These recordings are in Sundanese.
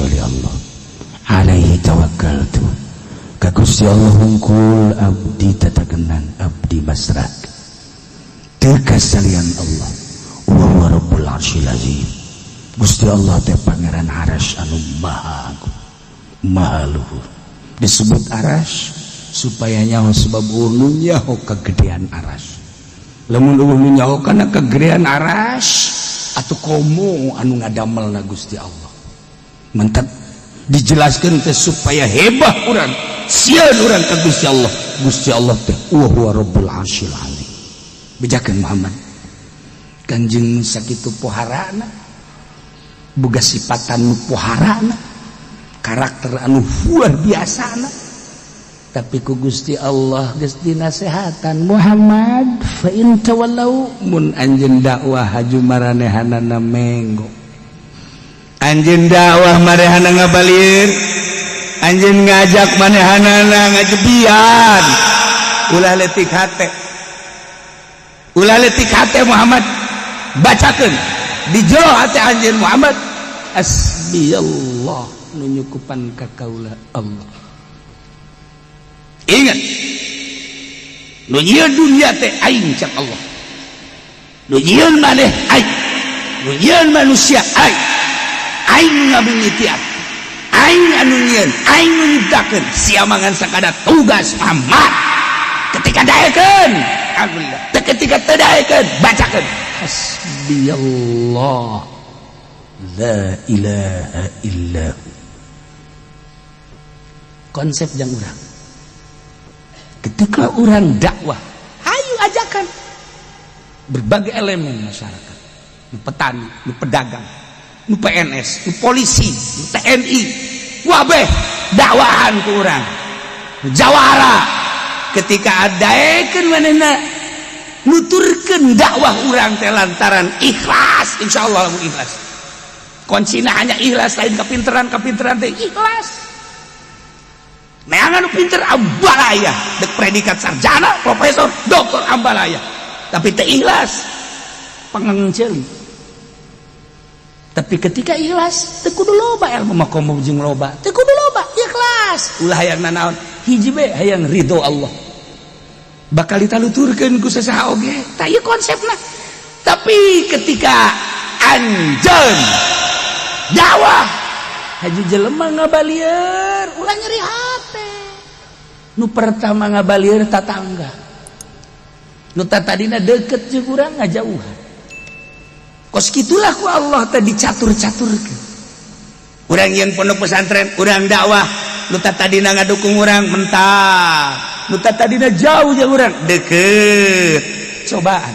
kecuali Allah. Alaihi tawakkaltu, ka Gusti Allah hungkul abdi tatagenan, abdi masrah teu kasalian Allah. Wa huwa rabbul arsyil azim. Gusti Allah teh pangeran aras anu maha agung, maha luhur. Disebut aras supaya nyaho, sebab nu nyaho kegedean aras. Lamun euweuh nu nyaho kana kegedean aras atau komo anu ngadamel na Gusti Allah. Mantap dijelaskan teh supaya hebah urang, sieun urang ka Gusti Allah. Gusti Allah teh wa huwa rabbul arsyil azim. Bejakeun Muhammad, Kanjeng sakitu poharana, boga sifatan nu poharana, karakter anu luar biasana, tapi ku Gusti Allah geus dinasehatan, "Muhammad, fa in tawallau," mun anjeun dakwah haju maranehanana menggo, anjeun dakwah manehana ngabalir, anjeun ngajak manehanana ngajebian, ulah letik hate, ulah letik hate, Muhammad. Bacakeun di jero hate anjeun, Muhammad, hasbiyallah, nu nyukupan ka kaula Allah. Ingat, nu nyieun dunia teh aing, cak Allah. Nu nyieun maneh aing, nu nyieun manusia aing. Aing ngabingitian, aing anu nyieun, aing nu nyiptakeun. Sia mangan sakadar tugas, Muhammad. Ketika daekeun, alhamdulillah. Teu, ketika teu daekeun, bacakeun hasbiyallah la ilaha illahu. Konsep jang urang ketika urang dakwah, hayu ajakan berbagai elemen masyarakat, nu petani, nu pedagang, nu PNS, nu polisi, nu TNI, wabeh dakwahan ku urang, nu jawara. Ketika adaekeun manehna nuturkeun dakwah urang teh lantaran ikhlas, insyaallah lamun ikhlas. Kuncina hanya ikhlas, lain kepinteran. Kepinteran teh ikhlas. Neangan nu pinter ambalaya, dek predikat sarjana, profesor, doktor ambalaya, tapi teu ikhlas, pangangceuli. Tapi ketika ikhlas, teu kudu loba ilmu mah, komo jeung loba, teu kudu loba, ikhlas. Ulah hayang nanaon, hiji be, hayang ridho Allah, bakal ditaluturkeun ku sasaha oge. Tah, ieu konsepna. Tapi ketika anjeun dakwah haju jelema ngabalieur, ulah nyeri hate. Nu pertama ngabalieur tatangga, nu tadina deket jeung urang ngajauhan. Kos kitulah ku Allah teh dicatur-caturkeun. Urang yang pondok pesantren, urang dakwah, nu tadina ngadukung urang mentah, nu tadina jauh jeung urang deket. Cobaan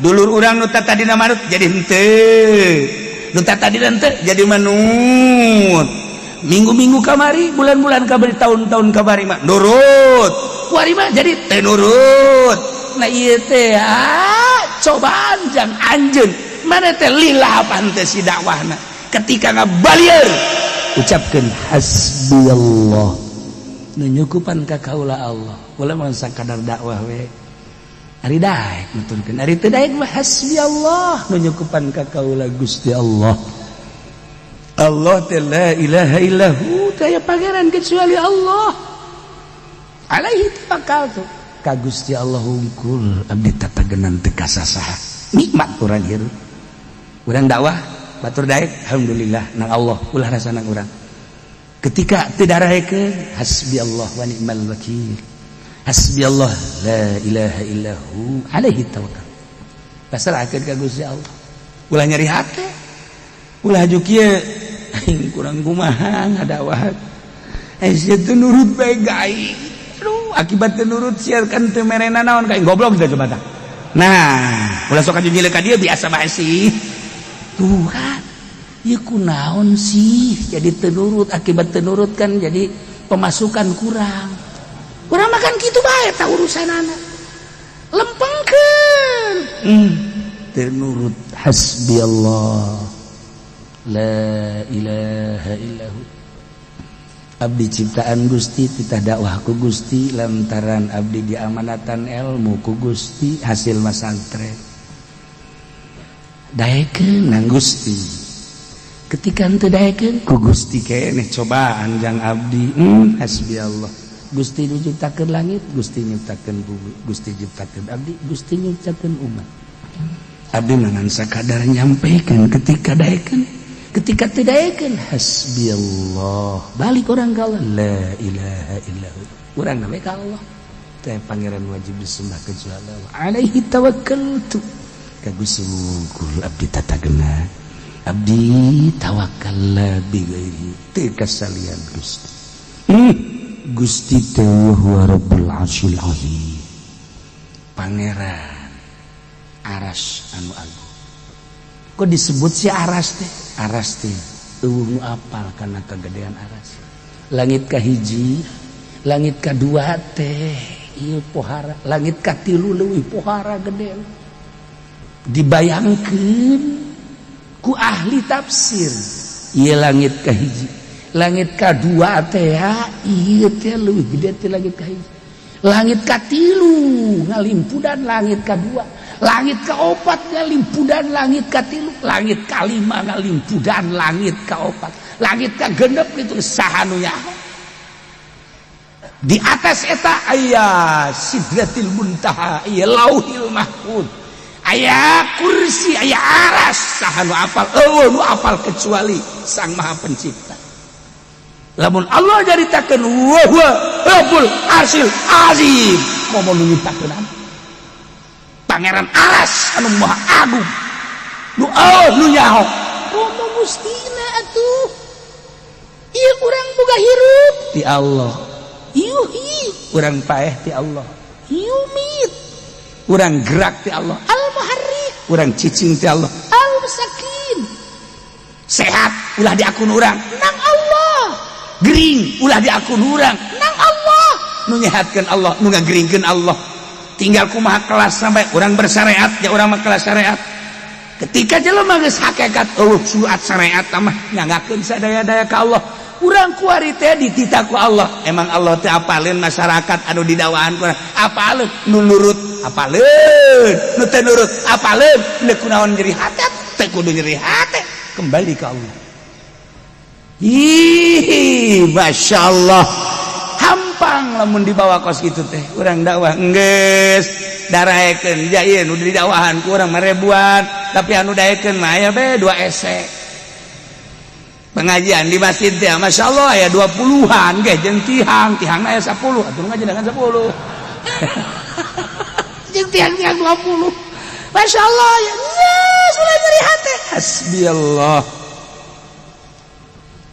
dulur urang, nu tadina manut jadi henteu, nu tadina henteu jadi manut. Minggu-minggu kamari, bulan-bulan kamari, tahun-tahun kamari mah nurut, kuari mah jadi teu nurut. Nah, ieu teh ah, cobaan jang anjeun. Mana teh lillah apa teh si dakwahna? Ketika ngabalieur, ucapkeun hasbiyallah, nu nyukupan ka kaula Allah. Ulah mah sakadar dakwah we. Ari daek nuturkeun, ari teu daek mah hasbiyallah, nu nyukupan ka kaula Gusti Allah. Allah teh la ilaha illahu, teu aya pangeran kecuali Allah. Alaihi tawakkaltu, ka Gusti Allah hungkul abdi tatagenan, teu kasasaha. Nikmat urang hirup. Urang dakwah, batur daek, alhamdulillah nang Allah, ulah rasa nang urang. Ketika tidak daekeun, hasbi Allah wa ni'mal wakil, hasbi Allah la ilaha illahu alaihi tawakal. Pasrahkeun ka Gusti Allah, ulah nyeri hate, ulah ju kieu, aing kurang kumaha ngadakwah, eh sia teu nurut bae gaing. Aduh, akibat teu nurut sia kan teu merena naon ka aing, goblok teh coba tah. Nah, ulah sok aju ka dia, biasa bae sih. Tuh kan, ieu kunaon sih jadi teu nurut? Akibat teu nurut kan jadi pemasukan kurang. Urang makan kitu bae tah urusanana, lempengkeun. Teu nurut, hasbi Allah la ilaha illahu. Abdi ciptaan Gusti, titah dakwah ku Gusti lantaran abdi diamanatan ilmu ku Gusti, hasil masantren, daekeun nang Gusti. Ketika henteu daekeun ku Gusti keneh cobaan jang abdi. Hasbi Allah. Gusti nu nyiptakeun langit, Gusti nyiptakeun bumi, Gusti nyiptakeun abdi, Gusti nyiptakeun umat. Abdi mah ngan sakadar nyampaikan. Ketika daekeun, ketika teu daekeun, hasbi Allah. Balik urang ka Allah, la ilaha illallah. Urang namanya ka Allah teh pangeran wajib disembah kecuali Allah. Alaihi tawakkaltu, ka Gusti wungkul abdi tatagena. Abdi tawakal la bi ghairi, teu kasalian Gusti. Gusti teh huwa rabbul arsyil azim, pangeran aras anu agung. Kok disebut si aras teh? Aras teh euweuh nu apal kana kagedean aras. Langit kahiji, langit kadua teh ieu pohara, langit katilu leuwih pohara gede. Dibayangkeun ku ahli tafsir, ieu langit kahiji, langit kadua teh ieu teh leuwih gede ti langit kahiji, langit katilu ngalimpudan langit kadua, langit kaopat ngalimpudan langit katilu, langit kalima ngalimpudan langit kaopat, langit kagenep itu saha nu nyaho. Di atas eta aya Sidratil Muntaha, aya Lauhil Mahfud, aya kursi, aya aras. Saha nu apal? Euweuh nu apal kecuali Sang Maha Pencipta. Lamun Allah nyaritakeun wa huwa rabbul arsyil azim, komo nu nyiptakeun pangeran aras anu maha agung nu euweuh nu nyaho, komo Gustina atuh. Ieu urang boga hirup ti Allah, yuhyi urang paeh ti Allah, yumit urang gerak ti Allah, al muharrik urang cicing ti Allah, al sakin sehat ulah diakun urang nang Allah, gering ulah diakun urang nang Allah, nu nyehatkeun Allah, nu ngageringkeun Allah. Tinggal kumaha kelas sampai urang bersyariat ya, urang mah kelas syariat. Ketika jelema geus hakikat, euweuh suat syariat mah, nyanggakeun sadaya-daya ka Allah. Urang kuari teh dititah ku Allah. Emang Allah teh apaleun masyarakat anu didawaan ku urang? Apaleun nu nurut, apaleun nu teu nurut, apaleun. Teu kunaon nyeri hate? Teu kudu nyeri hate, kembali ke Allah. Ih, masya Allah, hampang lamun dibawa kos gitu teh. Urang dakwah enggeus daraekeun ja ieu nu didakwahan ku urang mah ribuan, tapi anu daekeun mah aya be dua ese. Pengajian di masjid teh masya Allah aya 20-an ge jeung tihang, tihang aya 10 atuh ngaji dengan 10 jeung tihang-tihang 20. Masya Allah ya, geus ulah nyeri hate, hasbi Allah,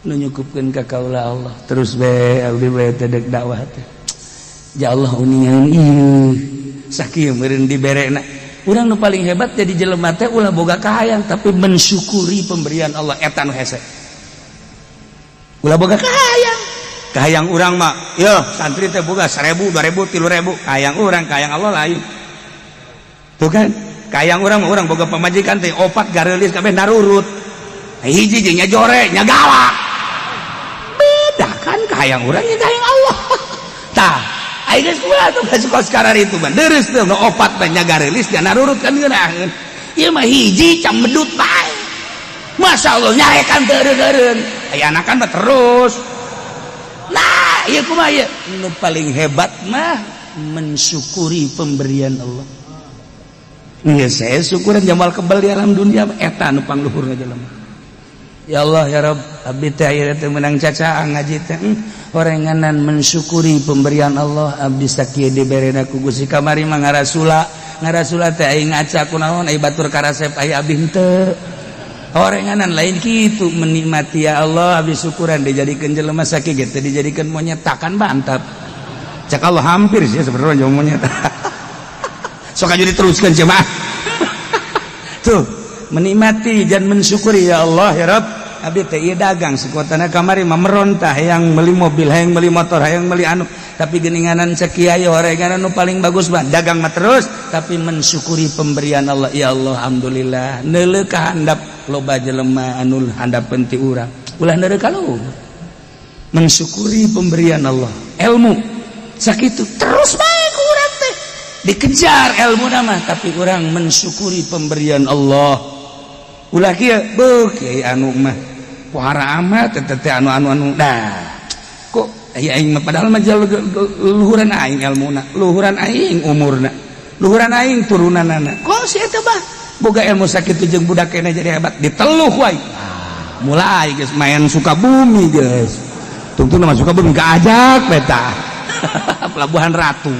nu nyukupkeun ka kaula Allah. Terus be abdi be teh dek dakwah teh, ya Allah, uningan ieu sakieu meureun diberena urang. Nu paling hebat jadi jelema teh ulah boga kahayang, tapi mensyukuri pemberian Allah, eta nu hese. Ulah boga kahayang. Kahayang urang mah yo santri teh boga 1000, 2000, 3000, kahayang urang. Kahayang Allah lain tuh kan. Kahayang urang mah urang boga pamajikan teh opat, gareulis kabeh, narurut, hiji jeung nya jore nya galak. Beda kan kahayang urang jeung kahayang Allah. Tah, aing geus kumaha tuh geus kos karar itu mah deureuh teh nu opat mah nya gareulis nya narurut kan ngeunaheun. Ieu mah hiji camedut bae, Masya Allah, nyarekan teureun-eureun, aya anakan mah terus. Nah, ieu kumaha ieu? Nu paling hebat mah mensyukuri pemberian Allah. Iya, saya syukuran jamal kebal di alam dunia, eta nu pangluhurna jelema. Ya Allah ya Rabb, abdi teh ayeuna teh meunang cacaang ngaji teh. Horenganan mensyukuri pemberian Allah, abdi sakieu diberena ku Gusti. Kamari mah ngarasula, ngarasula teh aing ngaca kunaon, ai batur karasep, ai abdi henteu. Horenganan lain kitu menikmati, ya Allah, abdi syukuran dijadikeun jelema sakieu ge teh dijadikeun monyet takan mantap. Cek Allah hampir sih sebenarnya monyet. Sok aja diteruskan jemaah. Tuh, menikmati dan mensyukuri, ya Allah ya Rabb, abdi teh ieu dagang sekuatana. Kamari mah meronta, hayang beli mobil, hayang beli motor, hayang beli anu, tapi geninganan cek kiai, horenganan nu paling bagus mah dagang mah terus, tapi mensyukuri pemberian Allah. Ya Allah, alhamdulillah. Neuleuh ka handap, loba jelema anu handapeun ti urang, ulah neuleuh ka luhur. Mensyukuri pemberian Allah, ilmu sakitu terus bae ku urang teh dikejar ilmu nama, tapi urang mensyukuri pemberian Allah. Ulah kieu beuh kiai anu mah. Pohara amat eta teh anu anu anu dah kok aya aing mah, padahal mah luhuran aing ilmuna, luhuran aing umurna, luhuran aing turunanana. Kok si eta bah boga ilmu sakitu jeung budak keneh jadi hebat, diteluh wae. Mulai geus main Sukabumi, geus tungtung mah Sukabumi kaajak peta Pelabuhan Ratu.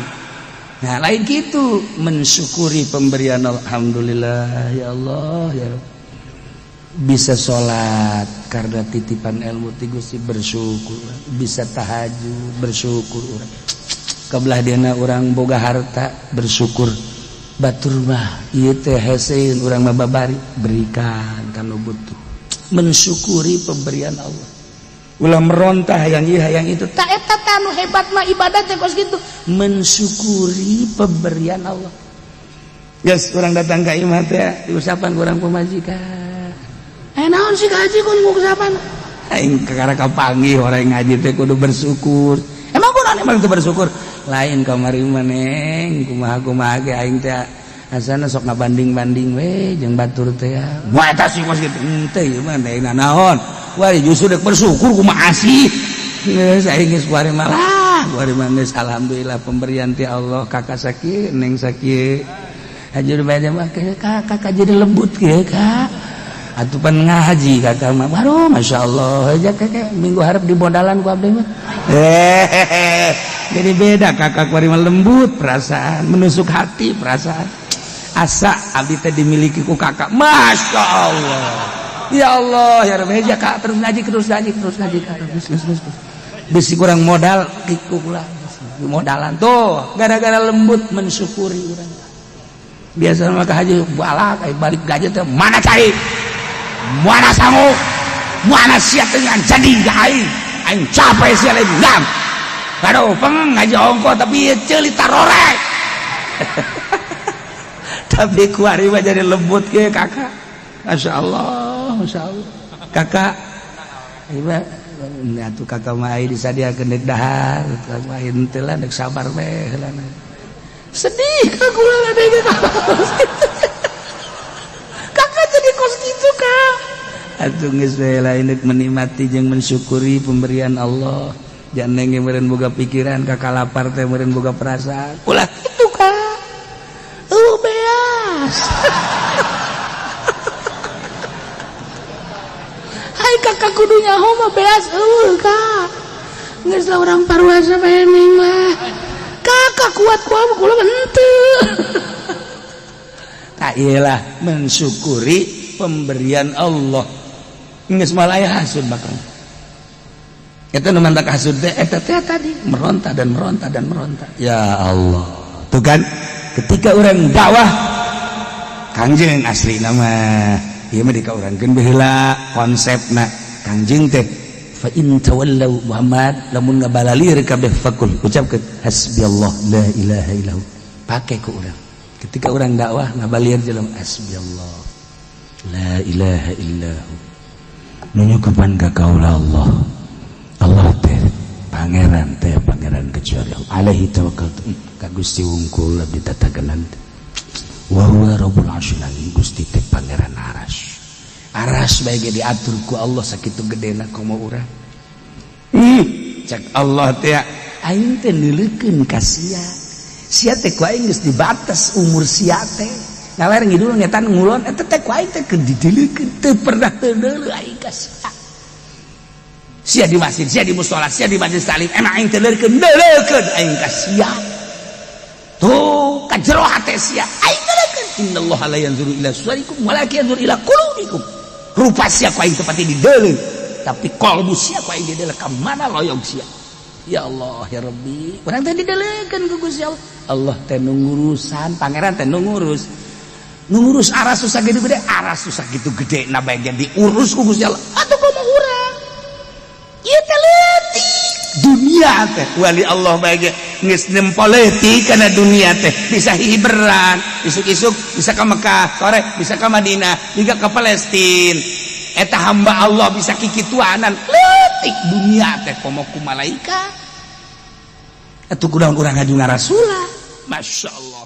Nah, lain gitu mensyukuri pemberian. Alhamdulillah, ya Allah, ya Rabb. Bisa sholat karena titipan ilmu ti Gusti, bersyukur. Bisa tahajud, bersyukur. Urang kebelah dina urang boga harta, bersyukur. Batur mah ieu teh heseun, urang mah babari, berikan kalau butuh. Mensyukuri pemberian Allah, ulah meronta hayang ieu hayang itu. Tak eta teh anu hebat mah ibadah teh kos gitu, mensyukuri pemberian Allah. Geus urang datang ka imah teh diusapan ku urang pamajikan, "Eh, naon sih kaji kun ngusapan?" "Aing kakara kapanggih orang ngaji teh kudu bersyukur." "Emang kunaon emang teu bersyukur?" "Lain, kamari mah, Neng, kumaha kumaha ge aing teh asana sok ngabanding-banding we jeung batur teh ya." "Wah, eta sih kos kitu." "Henteu, ieu mah lain naon. Wah, justru dek bersyukur kumaha sih." Geus aing geus kuari mah lah, kuari mah geus alhamdulillah pemberian ti Allah, kakak sakieu, neng sakieu. Haji bae mah kakak jadi lembut kieu, Kak. Atuh pan ngaji kakak mah baru masya Allah aja kakak minggu harap di modalan ku abdi mah. Eh, jadi beda kakak kuari mah, lembut perasaan, menusuk hati perasaan. Asa abdi teh dimiliki ku kakak. Masya Allah. Ya Allah, ya Rabbi, ya Kak, terus ngaji, terus ngaji, terus ngaji, Kak. Terus, terus, terus, terus. Bisi kurang modal kiku lah. Modalan tuh gara-gara lembut mensyukuri urang. Biasa mah ka haji balak balik gaji teh, "Mana cai? Mana sangu? Mana siap dengan jadi aing? Aing capek sia lain gam." Aduh, peng ngaji ongko tapi ceuli tarorek. Tapi kuari mah jadi lembut ke kakak. Masya Allah, Masya Allah. Kakak, ieu atuh kakak mah ai disadiakeun deuk dahar, kakak mah henteu lah, deuk sabar we heula. Sedih ka kula ngadenge kakak. Kakak jadi kos kitu, Kak. Atuh geus we lain deuk menikmati jeung mensyukuri pemberian Allah. Jangan neng meureun boga pikiran kakak lapar teh meureun boga perasaan. Ulah kitu, Kak. Beas. Hai kakak kudu nyaho mah beas eueuh, Kak. Geus lah urang paruasa bae ning mah. Kakak kuat kuat, kula mah henteu. Tak iyalah mensyukuri pemberian Allah. Geus moal aya hasud bakal. Eta nu mantak hasud teh eta teh tadi meronta dan meronta dan meronta. Ya Allah. Tuh kan ketika orang dakwah Kangjeng asli nama ieu mah dikaurangkeun baheula konsepna Kangjeng teh, fa in tawallaw Muhammad, lamun ngabalalir kabeh, fakul, ucapkeun, hasbiyallah la ilaha illahu. Pake ku urang ketika urang dakwah ngabalir jelema, hasbiyallah la ilaha illahu, nunyukupan ka kaula Allah, Allah teh pangeran teh pangeran kecuali Allah, alaihi tawakkaltu, ka Gusti wungkul abdi tatagenan, wa huwa rabbul arsyil azim, Gusti teh pangeran aras. Aras bae ge diatur ku Allah sakitu gedena, komo urang. Cek Allah teh, aing teh neuleukeun ka sia, sia teh ku aing geus dibatas umur sia teh ngaler ngidul ngetan ngulon, eta teh ku aing teh keur dideuleukeun, teu pernah teu deuleu aing ka sia. Sia di masjid, sia di musola, sia di majelis taklim, emang aing teu deuleukeun? Deuleukeun aing ka sia. Tuh ka jero hate sia aing deuleukeun. Innallaha la yanzuru ila suwarikum walakin yanzuru ila qulubikum. Rupa sia ku aing teu pati dideuleu, tapi kolbu sia ku aing dideuleu, ka mana loyog sia. Ya Allah, ya Rabbi, urang teh dideleukeun ku Gusti Allah. Allah teh nu ngurusan, pangeran teh nu ngurus, nu ngurus aras susah gitu gede, aras susah gitu gede na bagian diurus ku Gusti Allah. Atuh komo urang ieu teh leutik dunia teh, wali Allah bae geus nempo leutik kana dunia teh bisa hiberan, isuk-isuk bisa ka Mekah, sore bisa ka Madinah, juga ka Palestina. Eta hamba Allah bisa kikituanan, leutik dunia teh komo ku malaikat. Atuh kunaon urang ngaju ngarasula. Masya Allah.